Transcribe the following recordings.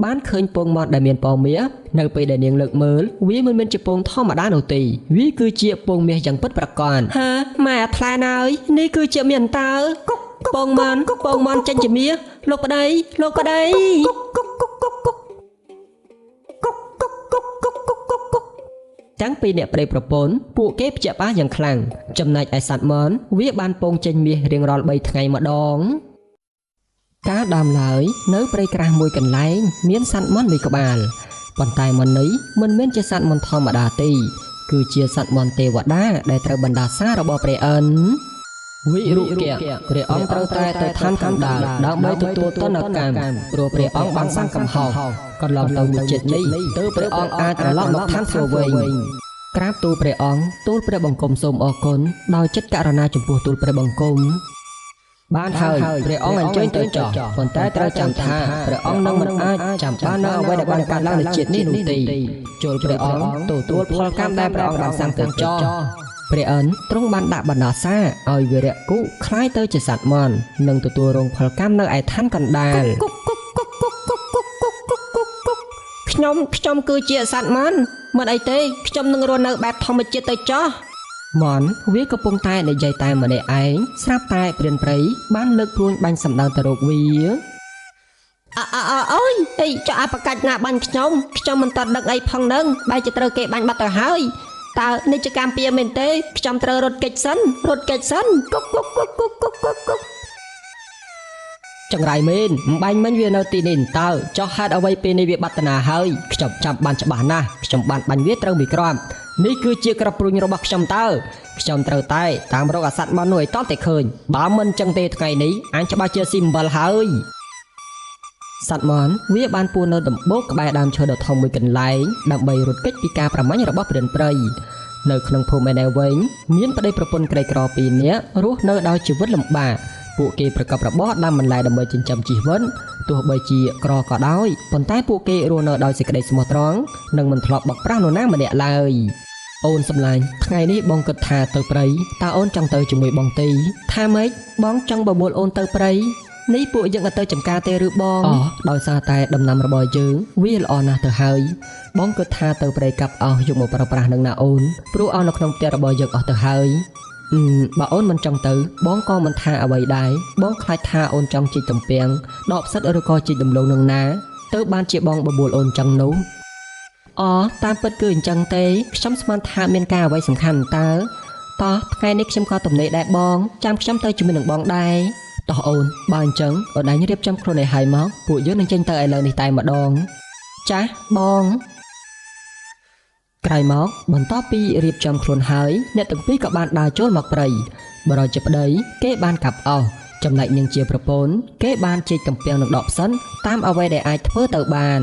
បានឃើញពងមាន់ដែលមានពណ៌មាសនៅពេលដែលនាងលើកមើលវាមិនមែនជាពងធម្មតានោះទេវាគឺជាពងមាសយ៉ាងពិតប្រាកដហាម៉ែអាថ្លែនហើយនេះគឺជាមានអន្តើពងមាន់ពងមាន់ចេញជាមាសលោកប្តីលោកប្តីតាំងពីអ្នកប្តីប្រពន្ធពួកគេភ្ញាក់ផ្អើលយ៉ាងខ្លាំងចំណែកឯសត្វមាន់វាបានពងចេញមាសរៀងរាល់3ថ្ងៃម្ដងកាលដើមឡើយនៅព្រៃក្រាស់មួយកន្លែងមានសត្វមាន់មួយក្បាលប៉ុន្តែមាន់នេះមិនមែនជាសត្វមាន់ធម្មតាទេគឺជាសត្វមាន់ទេវតាដែលត្រូវបណ្ដាសារបស់ព្រះឥន្ទ្រវិរុគៈព្រះអង្គត្រូវតែទៅឋានកណ្ដាលដើម្បីទទួលទណ្ឌកម្មព្រោះព្រះអង្គបានសាងកំហុសកន្លងទៅមួយជាតិនេះទើបព្រះអង្គអាចត្រឡប់មកឋានសួគ៌វិញក្រាបទូលព្រះអង្គទូលព្រះបង្គំសូមអរគុណដោយចិត្តករុណាចំពោះទូលព្រះបង្គំបានហើយព្រះអង្គអញ្ជើញទៅចោះប៉ុន្តែត្រូវចាំថាព្រះអង្គនឹងមិនអាចចាំបាននៅអ្វីដែលបានកើតឡើងនៅជាតិនេះនោះទេចូលព្រះអង្គទទួលផលកម្មដែលព្រះអង្គបានសាងទៅចោះព្រះឥន្ទ្រទ្រង់បានដាក់បណ្ដាសាឲ្យវីរៈគុក្លាយទៅជាសត្វមាន់និងទទួលរងផលកម្មនៅឯឋានកណ្ដាលខ្ញុំគឺជាសត្វមាន់មិនអីទេខ្ញុំនឹងរស់នៅបែបធម្មជាតិទៅចោះមាន់វាកំពុងតែនិយាយតែម្នាក់ឯងស្រាប់តែព្រានព្រៃបានលើកព្រួញបាញ់សម្ដៅទៅរកវាអើយអីចុះអាប្រកាច់ណាបាញ់ខ្ញុំខ្ញុំមិនទាន់ដឹងអីផងនឹងបែរជាត្រូវគេបាញ់បាត់ទៅហើយតើនេះជាកម្មពៀមែនទេខ្ញុំត្រូវរត់គេចសិនរត់គេចសិនគុកគុកគុកគុកគុកគុកគុកចង្រៃមែនបាញ់មិញវានៅទីនេះតើចុះហេតុអ្វីពេលនេះវាបាត់តាណាហើយខ្ញុំចាំបានច្បាស់ណាស់ខ្ញុំបានបាញ់វាត្រូវមួយគ្រាប់នេះគឺជាក្របព្រួញរបស់ខ្ញុំតើខ្ញុំត្រូវតែតាមរកអាសត្វមាន់នោះឲ្យតតែឃើញបើមិនចឹងទេថ្ងៃនេះអញច្បាស់ជាស៊ីអំបិលហើយសត្វមាន់វាបានពួននៅដំបូកក្បែរដើមឈើដ៏ធំមួយកន្លែងដើម្បីរត់គេចពីការប្រមាញ់របស់ព្រានព្រៃនៅក្នុងភូមិឯនេះវិញមានប្តីប្រពន្ធក្រីក្រពីរនាក់រស់នៅដោយជីវិតលំបាកពួកគេប្រកបរបរដាំបន្លែដើម្បីចិញ្ចឹមជីវិតទោះបីជាក្រក៏ដោយប៉ុន្តែពួកគេរស់នៅដោយសេចក្តីស្មោះត្រង់និងមិនធ្លាប់បោកប្រាស់នរណាម្នាក់ឡើយអូនសម្លាញ់ថ្ងៃនេះបងគិតថាទៅព្រៃតើអូនចង់ទៅជាមួយបងទេថាម៉េចបងចង់បបួលអូនទៅព្រៃនេះពួកយើងអត់ទៅចំការទេឬបងដោយសារតែដំណាំរបស់យើងវាល្អណាស់ទៅហើយបងគិតថាទៅព្រៃកាប់អស់យកមកប្រើប្រាស់នឹងណាអូនព្រោះអស់នៅក្នុងផ្ទះរបស់យើងអស់ទៅហើយបើអូនមិនចង់ទៅបងក៏មិនថាអ្វីដែរបងខ្លាចថាអូនចង់ជីកទំពាំងដកផ្សិតឬក៏ជីកដំឡូងនឹងណាទៅបានជាបងបបួលអូនចឹងនោះតាមពិតគឺអញ្ចឹងទេខ្ញុំស្មានថាមានការអ្វីសំខាន់តើតោះថ្ងៃនេះខ្ញុំក៏ទំនេរដែរបងចាំខ្ញុំទៅជាមួយនឹងបងដែរតោះអូនបើអញ្ចឹងអូនឯងរៀបចំខ្លួនឲ្យហើយមកពួកយើងនឹងចេញទៅឥឡូវនេះតែម្ដងចាស់បងក្រោយមកបន្ទាប់ពីរៀបចំខ្លួនហើយអ្នកទាំងពីរក៏បានដើរចូលមកព្រៃបរិជាប្តីគេបានកាប់អស់ចំណែកនាងជាប្រពន្ធគេបានជីកទំពាំងនិងដកផ្សិនតាមអ្វីដែលអាចធ្វើទៅបាន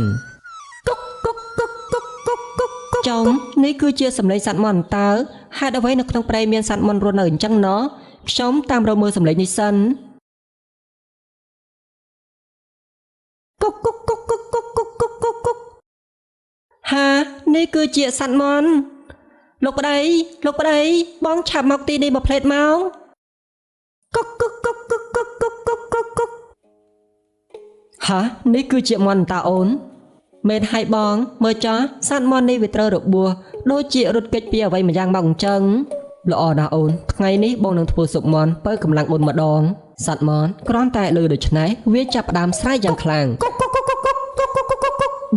គុកគុកគុកគុកគុកគុកចំនេះគឺជាសម្លេងសត្វមាន់តើហេតុអ្វីនៅក្នុងព្រៃមានសត្វមាន់រស់នៅអញ្ចឹងណោះខ្ញុំតាមរកមើលសម្លេងនេះសិនគុកគុកគុកគុកគុកគុកគុកគុកគុកហានេះគឺជាសត្វមាន់លោកប្តីលោកប្តីបងឆាប់មកទីនេះមួយផ្លេតមកគុកគុកគុកគុកគុកគុកគុកគុកគុកហានេះគឺជាមាន់តាអូនមែនហើយបងមើលចោះសត្វមាន់នេះវាត្រូវរបួសដូចជារត់គេចពីអ្វីម្យ៉ាងមកអញ្ចឹងល្អណាស់អូនថ្ងៃនេះបងនឹងធ្វើស៊ុបមាន់បើកម្លាំងអូនម្ដងសត្វមាន់គ្រាន់តែលើដូច្នេះវាចាប់ផ្ដើមស្រែកយ៉ាងខ្លាំង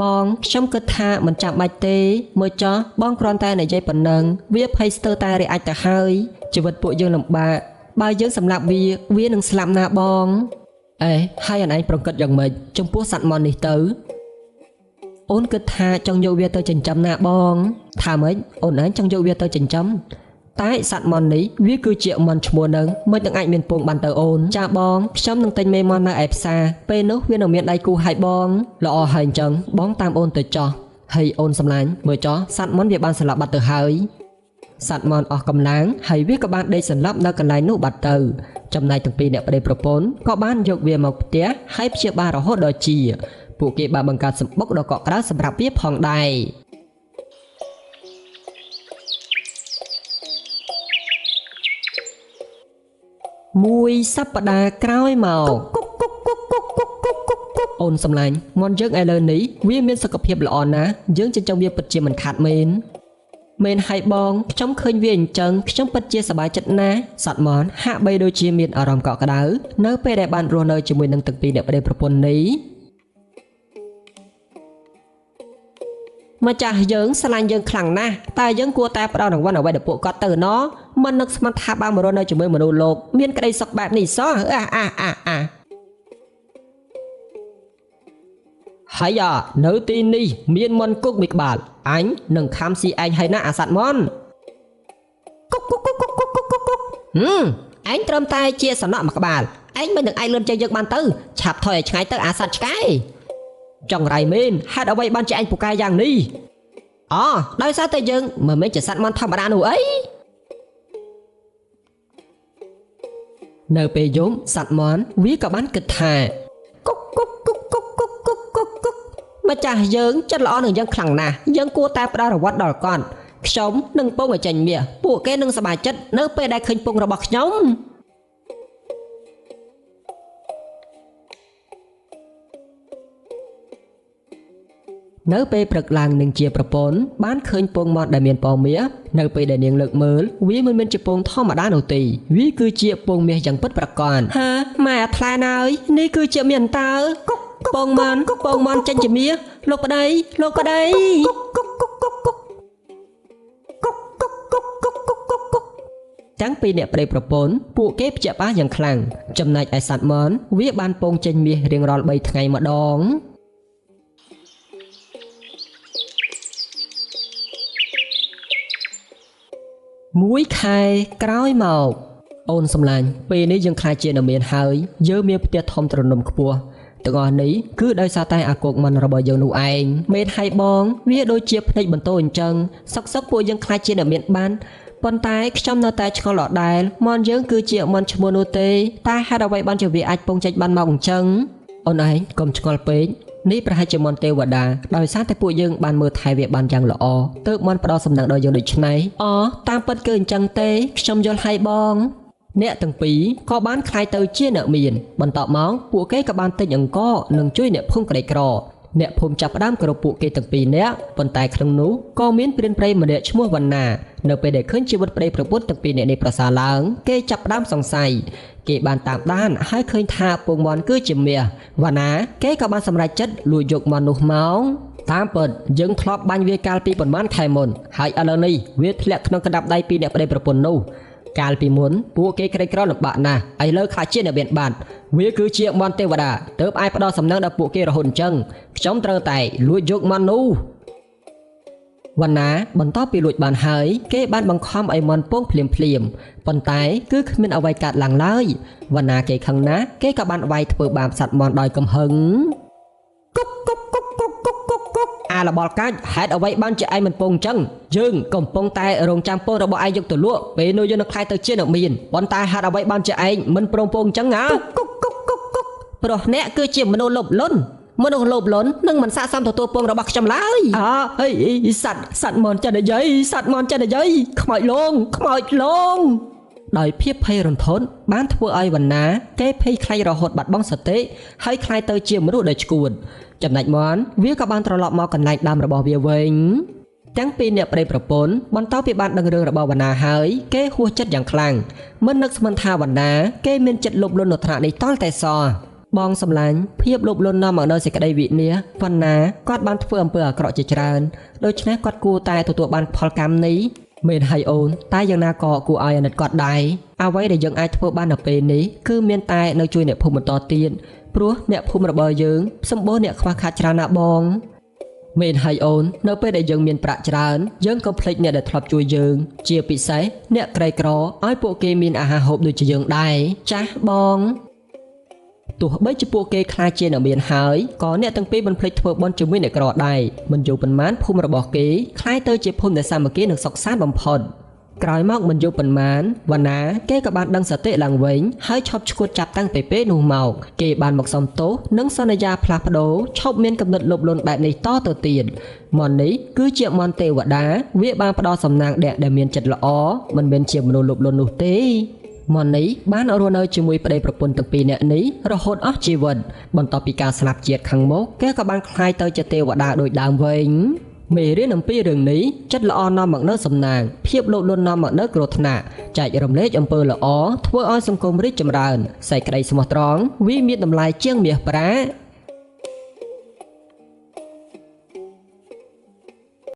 បងខ្ញុំគិតថាមិនចាំបាច់ទេមើលចោះបងគ្រាន់តែនិយាយប៉ុណ្ណឹងវាភ័យស្ទើរតែរអាចទៅហើយជីវិតពួកយើងលំបាកបើយើងសម្លាប់វាវានឹងស្លាប់ណាបងអេហើយអនឯងប្រគិតយ៉ាងម៉េចចំពោះសត្វមាន់នេះទៅអូនគិតថាចង់យកវាទៅចិញ្ចឹមណាបងថាម៉េចអូនឯងចង់យកវាទៅចិញ្ចឹមតែសត្វមាន់នេះវាគឺជាមាន់ឈ្មោះនឹងមិននឹងអាចមានពងបានទៅអូនចាបងខ្ញុំនឹងទិញមេមាន់នៅឯផ្សារពេលនោះវានឹងមានដៃគូឲ្យបងល្អហើយអញ្ចឹងបងតាមអូនទៅចោះហើយអូនសម្លាញ់មើលចោះសត្វមាន់វាបានស្លាប់បាត់ទៅហើយសត្វមាន់អស់កម្លាំងហើយវាក៏បានដេកសន្លប់នៅកន្លែងនោះបាត់ទៅចំណែកទាំងពីរអ្នកប្តីប្រពន្ធក៏បានយកវាមកផ្ទះហើយព្យាបាលរហូតដល់ជាពួកគេបានបង្កើតសម្បុកដ៏កក់ក្ដៅសម្រាប់វាផងដែរមួយសប្តាហ៍ក្រោយមក អូនសំឡាញ់មន់យើងឥឡូវនេះវាមានសុខភាពល្អណាស់យើងចិញ្ចឹមវាពិតជាមិនខាតមែនមែនហើយបងខ្ញុំឃើញវាអញ្ចឹងខ្ញុំពិតជាសប្បាយចិត្តណាស់សត្វមន់ហាក់បីដូចជាមានអារម្មណ៍កក់ក្ដៅនៅពេលដែលបានរស់នៅជាមួយនឹងទាំងពីរអ្នកប្តីប្រពន្ធនេះម្ចាស់យើងស្រឡាញ់យើងខ្លាំងណាស់តែយើងគួរតែផ្ដល់រង្វាន់អ្វីដល់ពួកគាត់ទៅណមិននឹកស្មានថាបានមករស់នៅជាមួយមនុស្សលោកមានក្តីសុខបែបនេះសោះអាអាអាអាហើយនៅទីនេះមានមន់គុកមួយក្បាលអញនឹងខំស៊ីឯងហើយណាអាសត្វមន់គុកគុកគុកគុកគុកគុកគុកឯងត្រឹមតែជាសំណក់មួយក្បាលឯងមិននឹងឯងលឿនចេញយើងបានទៅឆាប់ថយឲ្យឆ្ងាយទៅអាសត្វឆ្កែចង់រៃមែនហេតុអ្វីបានជាឯងពូកែយ៉ាងនេះអូដោយសារតែយើងមិនមែនជាសត្វមន់ធម្មតានោះអីនៅពេលយំសត្វមន់វាក៏បានគិតថាគុកគុកគុកគុកគុកគុកគុកគុកម្ចាស់យើងចិត្តល្អនឹងយើងខ្លាំងណាស់យើងគួរតែផ្ដល់រង្វាន់ដល់គាត់ខ្ញុំនឹងពងឲ្យចេញមាសពួកគេនឹងសប្បាយចិត្តនៅពេលដែលឃើញពងរបស់ខ្ញុំនៅពេលព្រឹកឡើងនឹងជាប្រពន្ធបានឃើញពងមាន់ដែលមានពណ៌មាសនៅពេលដែលនាងលើកមើលវាមិនមែនជាពងធម្មតានោះទេវាគឺជាពងមាសយ៉ាងពិតប្រាកដហាម៉ែអត់ថ្លែនហើយនេះគឺជាមានអន្តើគុកពងមាន់ពងមាន់ចេញជាមាសលោកប្តីលោកប្តីគុកគុកគុកគុកគុកគុកគុកគុកគុកគុកគុកគុកតាំងពីអ្នកប្តីប្រពន្ធពួកគេភ្ញាក់ផ្អើលយ៉ាងខ្លាំងចំណែកឯសត្វមាន់វាបានពងចេញមាសរៀងរាល់3ថ្ងៃម្ដងមួយខែក្រោយមកអូនសំឡាញ់ពេលនេះយើងខ្លាចជាអ្នកមានហើយយើងមានផ្ទះធំទ្រនំខ្ពស់ទាំងអស់នេះគឺដោយសារតែអាកុកមិនរបស់យើងនោះឯងមែនហើយបងវាដូចជាភ្នែកបន្ទោអញ្ចឹងសុកសុកពួកយើងខ្លាចជាអ្នកមានបានប៉ុន្តែខ្ញុំនៅតែឆ្ងល់ដដែលមន់យើងគឺជាមន់ឈ្មោះនោះទេតែហេតុអ្វីបានជាវាអាចពងចេញបានមកអញ្ចឹងអូនឯងកុំឆ្ងល់ពេកនេះប្រហែលជាមន់ទេវតាដោយសារតែពួកយើងបានមើលថែវាបានយ៉ាងល្អទើបមន់ផ្ដល់សំណឹងដល់យើងដូចនេះអូតាមពិតគឺអញ្ចឹងទេខ្ញុំយល់ហើយបងអ្នកទាំងពីរក៏បានក្លាយទៅជាអ្នកមានបន្ទាប់មកពួកគេក៏បានទិញអង្ករនិងជួយអ្នកភូមិក្រីក្រអ្នកភូមិចាប់ផ្ដើមគោរពពួកគេទាំងពីរនាក់ប៉ុន្តែក្នុងនោះក៏មានព្រានព្រៃម្នាក់ឈ្មោះវណ្ណានៅពេលដែលឃើញជីវិតប្តីប្រពន្ធទាំងពីរនាក់នេះប្រសើរឡើងគេចាប់ផ្ដើមសង្ស័យគេបានតាមដានហើយឃើញថាពងមាន់គឺជាមាសវណ្ណាគេក៏បានសម្រេចចិត្តលួចយកមាន់នោះមកតាមពិតយើងធ្លាប់បាញ់វាកាលពីប៉ុន្មានខែមុនហើយឥឡូវនេះវាធ្លាក់ក្នុងកណ្ដាប់ដៃពីអ្នកប្តីប្រពន្ធនោះកាលពីមុនពួកគេក្រីក្រលំបាកណាស់ឥឡូវខ្លាចជាអ្នកមានបាត់វាគឺជាមន់ទេវតាទើបអាចផ្ដល់សំណឹងដល់ពួកគេរហូតអញ្ចឹងខ្ញុំត្រូវតែលួចយកមន់នោះវណ្ណាបន្ទាប់ពីលួចបានហើយគេបានបង្ខំឲ្យមន់ពងភ្លាមភ្លាមប៉ុន្តែគឺគ្មានអ្វីកើតឡើងឡើយវណ្ណាគេខឹងណាស់គេក៏បានវាយធ្វើបាបសត្វមន់ដោយកំហឹងគុកគុកគុកគុកគុកគុកគុកអាលបលកាច់ហេតុអ្វីបានជាឯងមិនពងអញ្ចឹងយើងកំពុងតែរងចាំពងរបស់ឯងយកទៅលក់ពេលនោះយើងនឹងខ្លាយទៅជាអ្នកមានប៉ុន្តែហេតុអ្វីបានជាឯងមិនព្រមពងអញ្ចឹងណាគុកគុកគុកគុកព្រោះអ្នកគឺជាមនុស្សលោភលន់មនុស្សលោភលន់នឹងមិនស័ក្តិសមទទួលពងរបស់ខ្ញុំឡើយអើហីសត្វសត្វមន់ចិត្តនិយាយសត្វមន់ចិត្តនិយាយខ្មោចលងខ្មោចលងដោយភាពភ័យរន្ធត់បានធ្វើឲ្យវណ្ណាគេភ័យខ្លាចរហូតបាត់បង់សតិហើយក្លាយទៅជាមនុស្សដែលឆ្កួតចំណែកមន់វាក៏បានត្រឡប់មកកន្លែងដើមរបស់វាវិញទាំងពីរអ្នកប្តីប្រពន្ធបន្ទាប់ពីបានដឹងរឿងរបស់វណ្ណាហើយគេហួសចិត្តយ៉ាងខ្លាំងមិននឹកស្មានថាវណ្ណាគេមានចិត្តលោភលន់នៅថ្នាក់នេះតតែសោះបងសំឡាញ់ភាពលោភលន់នាំមកនូវសេចក្តីវិនាសវណ្ណាគាត់បានធ្វើអំពើអាក្រក់ជាច្រើនដូច្នេះគាត់គួរតែទទួលបានផលកម្មនេះមែនហើយអូនតែយ៉ាងណាក៏គួរឲ្យអាណិតគាត់ដែរអ្វីដែលយើងអាចធ្វើបាននៅពេលនេះគឺមានតែនៅជួយអ្នកភូមិបន្តទៀតព្រោះអ្នកភូមិរបស់យើងសម្បូរអ្នកខ្វះខាតច្រើនណាស់បងមែនហើយអូននៅពេលដែលយើងមានប្រាក់ច្រើនយើងក៏ភ្លេចអ្នកដែលធ្លាប់ជួយយើងជាពិសេសអ្នកក្រីក្រឲ្យពួកគេមានអាហារហូបដូចជាយើងដែរចាស់បងទោះបីជាពួកគេខ្លាចជាអ្នកមានហើយក៏អ្នកទាំងពីរមិនភ្លេចធ្វើបុណ្យជាមួយអ្នកក្រដែរមិនយូរប៉ុន្មានភូមិរបស់គេក្លាយទៅជាភូមិដែលសាមគ្គីនិងសុខសាន្តបំផុតក្រោយមកមិនយូរប៉ុន្មានវណ្ណាគេក៏បានដឹងសតិឡើងវិញហើយឈប់ឈួតចាប់តាំងពីពេលនោះមកគេបានមកសុំទោសនិងសន្យាផ្លាស់ប្ដូរឈប់មានគំនិតលោភលន់បែបនេះតទៅទៀតមន់នេះគឺជាមន់ទេវតាវាបានផ្ដល់សំណាងអ្នកដែលមានចិត្តល្អមិនមែនជាមនុស្សលោភលន់នោះទេ។ មនីបានរស់នៅជាមួយប្តីប្រពន្ធទាំងពីរនាក់នេះរហូតអស់ជីវិត បន្ទាប់ពីការស្លាប់ជាតិខាងមុខ គេក៏បានក្លាយទៅជាទេវតាដូចដើមវិញ។ មេរៀនអំពីរឿងនេះ ចិត្តល្អនាំមកនូវសំណាង ភាពលោភលន់នាំមកនូវគ្រោះថ្នាក់ ចែករំលែកអំពើល្អធ្វើឲ្យសង្គមរីកចម្រើន សេចក្តីស្មោះត្រង់វាមានតម្លៃជាងមាសប្រាក់។